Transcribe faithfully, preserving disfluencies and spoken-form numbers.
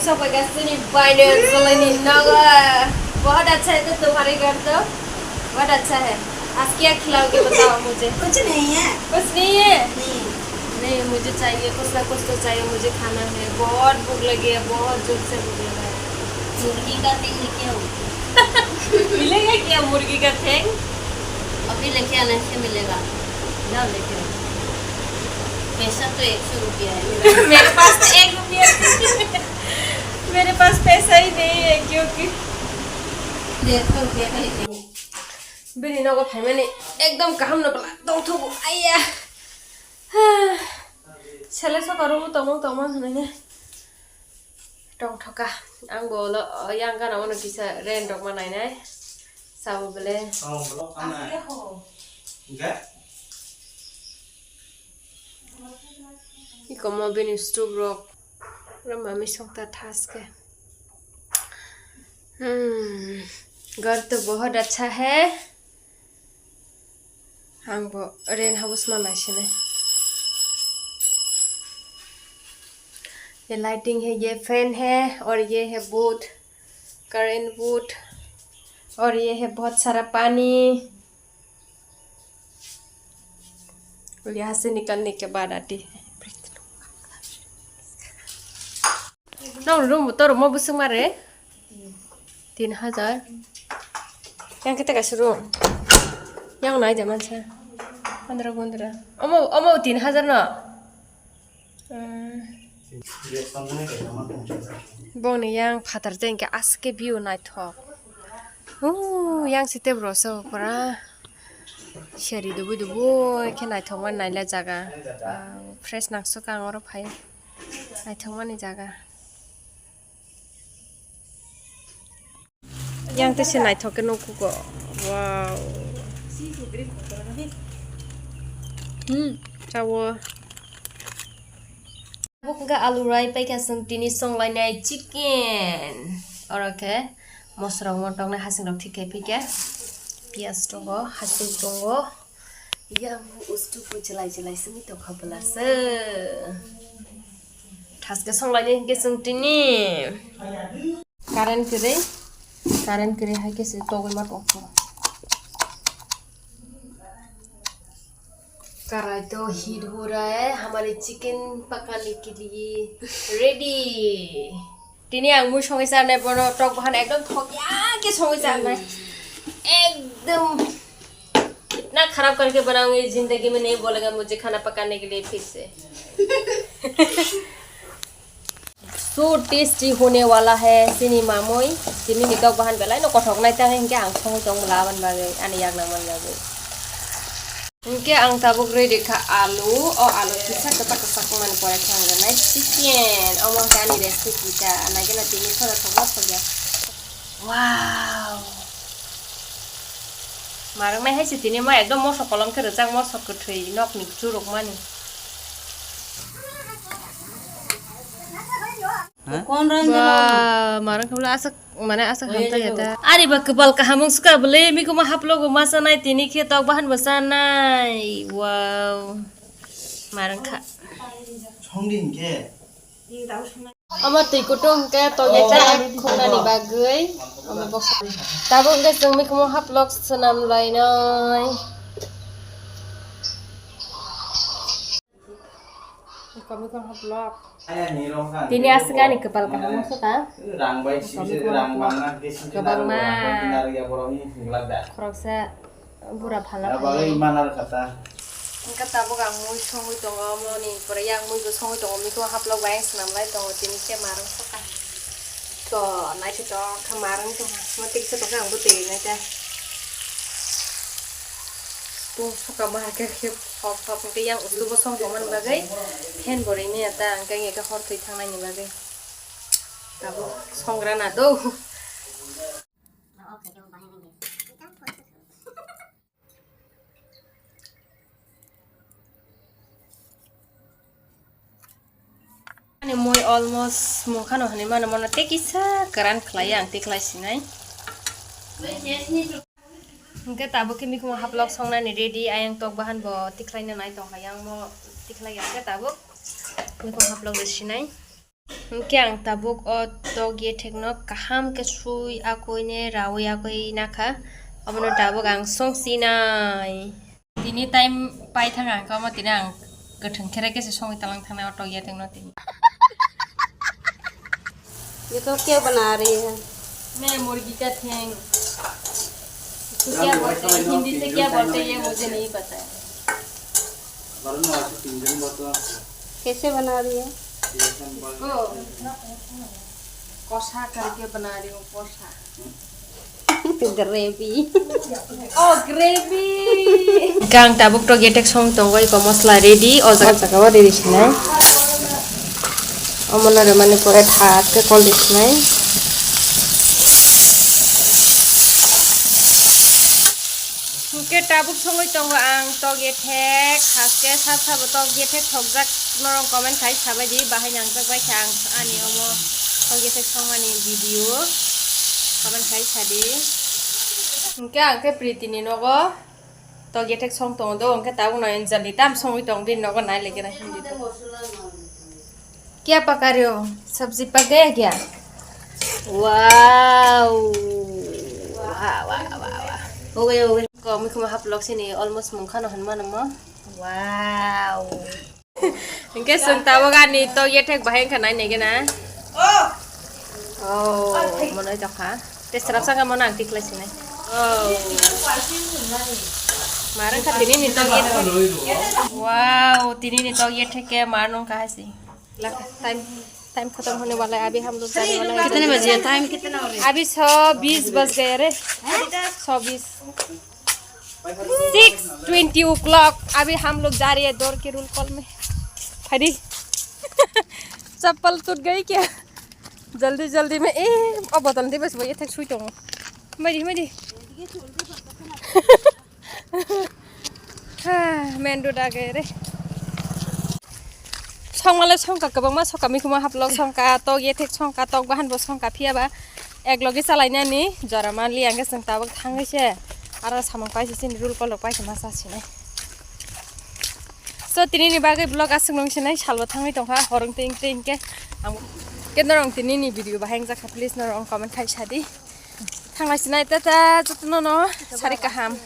Sokoiga sini baino solani nogo. बहुत अच्छा है तो तुम्हारे घर तो बहुत अच्छा है। आज क्या खिलाओगे बताओ मुझे। कुछ नहीं है। कुछ नहीं है? नहीं। नहीं, मुझे चाहिए, कुछ ना कुछ तो चाहिए, मुझे खाना है। बहुत भूख लगी है, बहुत जोर से भूख लगा है। मुर्गी का तेल लेके आओ। मिलेगा क्या मुर्गी का ठेंग? अभी लेके आने से मिलेगा। जाओ लेके आओ। पैसा तो एक सौ रुपया है। मेरे पास तो एक रुपया नहीं है। मेरे पास पैसा ही नहीं है क्योंकि डेढ़ सौ रुपया का लेके आओ। Bini nogo phaimani ekdom kaham no bwla tongthogo, aiya. Sele soka rogo tongmung tongmung hinui ne tongthoka. Ang bo ulo, o, yang gana ulo kisa rent rok ma nainai. Sabo bele. Iko mo bini stoop rok. Oro mami songta thaske. Hmm. घर तो बहुत अच्छा है. Ang bo rent house ma naisinai. ये लाइटिंग है, ये फैन है और ये है बोर्ड, करंट बोर्ड, और ये है बहुत सारा पानी। और यहाँ से निकलने के बाद आती है। Nang room bo toro mo bwswk mare? Tin hajar. Yang kita kasih room. Yang nai jaman sa. Pondro pondro. Omo, omo tin hajar no? Hmm. Bongni yang phatar tei hwnkhe aske view naithok. Huu, yang site borok se pura seri dubui dubui khe naithokmani naila jaga. Ah, fresh nangsukha ang oro phai. Naithokmani jaga. Yang tei se naithok khe nukhugo. Wow. Hmm, chawo. Bo hwnkhe alu rai paikha chwng tini songlainai chicken. Oro khe mosrok montoknai hasing rok thik khai phaikha. Piyaj tongo, hasing tongo. Yang ustu bo chelai chelai simi tongkha bwlasa. Thaske songlainai hwnkhe chwng tini. Current kwrwi, current kwrwi hai khe se togwi ma tongkha. कढ़ाई तो हीट हो रहा है, हमारे चिकन पकाने के लिए ready. Tini ang mui songwi charnai, bono tok bahan ekdom thokya khe songwi charnai. Ekdom itna kharab karke banangi zindagi mein nahi bolega mujhe khana pakane ke liye phir se. So tasty hone wala hai chini mamui. Tini ni tok bahan belai no kothok nai tang hinkhe ang songwi tong laban bagwi ani yak nang man bagwi. Hinkhe ang tabuk ready kha alu, o alu kisa kwchak kwchak wngmani pore khe ang rwnai chicken. Omo hinkhe ani recipe kha, naikhe no tini khoda thokma thokya. Wow! Marwknai hai se tini ma ekdom moso kolom khe rwjak, moso kwthwi nokni churukmani. Ba, marwk khe bwle aswk, mane aswk hamtai ya ta. Ari ba kwpal kaham wng swkha bwle, mikhumo haplogo ma chanai, tini khe tok bahan bo chanai. Wow. Marwk kha. Songdi hinkhe. Omo twi kutung hwnkhe tokya cha khuknani bagwi. Omo boksa. Tabuk hwnkhe chwng mikhumo haplok swnam lainai. Mikhumo haplok. Tini aswk ani kwpal kaham wngkha. Kwbangma. Khoroksa. Bura phala phala. Bagwi mana rwkha ta. Hwnkhe tabuk ang mui songwi tongo, moni pore yang mui bo songwi tongo, mikhumo haplok bai ang swnam lai tongo, tini khe marwng sokha. To naithotok khe marwng tongkha, mo tei kisa tongkha ang bo twi rinai ta. Tung sokha ma khe khe hop hop hwnkhe yang ustu bo song tongmani bagwi fan bo rini ya ta, hwnkhe ang ekhe hor thwi thangnaini bagwi. Tabuk songra na do. Ani mui almost mungkhano hinui mano, mano tei kisa kwran khlai ang tikhlai sinai. Hwnkhe tabuk khe mikhumo haplok songnani ready, ayang tok bahan bo tikhlaina nai tongkha, yang mo tikhlai ya khe tabuk mikhumo haplok rw sinai. Hwnkhe ang tabuk o tok yethekno kaham khe sui akoine raui akoi nakha, omono tabuk ang songsinai. Tini time paithang ang kamo tini ang kwthwng khere khe se songwi talang thangnai o tok yethekno tini. ये तो क्या बना रही है? मैं मुर्गी का ठैंग। इसको क्या बोलते हैं? हिंदी से क्या बोलते हैं, ये मुझे नहीं पता है। कैसे बना रही है? इसको कषा करके बना रही हूँ, कषा। Gravy. Oh, gravy. Hwnkhe ang tabuk tok yethek song tongo, eko mosla ready, o jaga, o jaga o ready sinai. Omono rwmani pore tha khe kol di sinai. Hwnkhe tabuk songwi tongo ang tok yethek, haste sab sabo tok yethek thokjak, norok comment khai sabaidi, bahai nangjak bai kha ang ani omo tok yethek songmani video comment khai sadi. Hwnkhe ang khe Priti ni nogo tok yethek song tongo do, hwnkhe tabuk no Anjali tam songwi tong bini nogo nai leke na hindi to. क्या पका रहे हो? सब्जी पक गया क्या? Wow! Wow, wow, wow, wow. हो गया, हो गया। Ko mikhumo haplok sini almost mungkha no hanma namo. Wow! Hwnkhe chwng tabuk ani tok yethek bahai wngkha nai nai gana. Oh, monoi tokha. Tei srapsa khe mono ang tikhlai sinai. Oh. Marang kha tini ni tok yethek. Wow, tini ni tok yethek khe mar nung kha hai si. Laka, time, time khatam hone wala hai, abhi hum log jane wala hai. कितने बजे है? टाइम कितना हो रहा है? अभी छः बीस बज गए रे। छः बीस। सिक्स ट्वेंटी ओ क्लॉक। अभी हम लोग जा रहे हैं दौड़ के रोल कॉल में। फरी। चप्पल टूट गई क्या? जल्दी जल्दी में, ए, अब बदल दे बस, वो ये तक सुई तो। मरी, मरी। Main road age re. Songmale songkha kwbangma sokha, mikhumo haplok songkha, tok yethek songkha, tok bahan bo songkha, phiya ba ek loge chalainani jora manli, ang khe chwng tabuk thangwi se aro samung paisa chini roll call rok paisa ma chasinai. So, tini ni bagwi vlog aswk nung sinai, salbo thangwi tongkha, hor wng twi wng twi hwnkhe ang khe norok tini ni video bahai wngjakha, please norok comment khai sadi. Thanglai sinai, tata, jotono no sari kaham.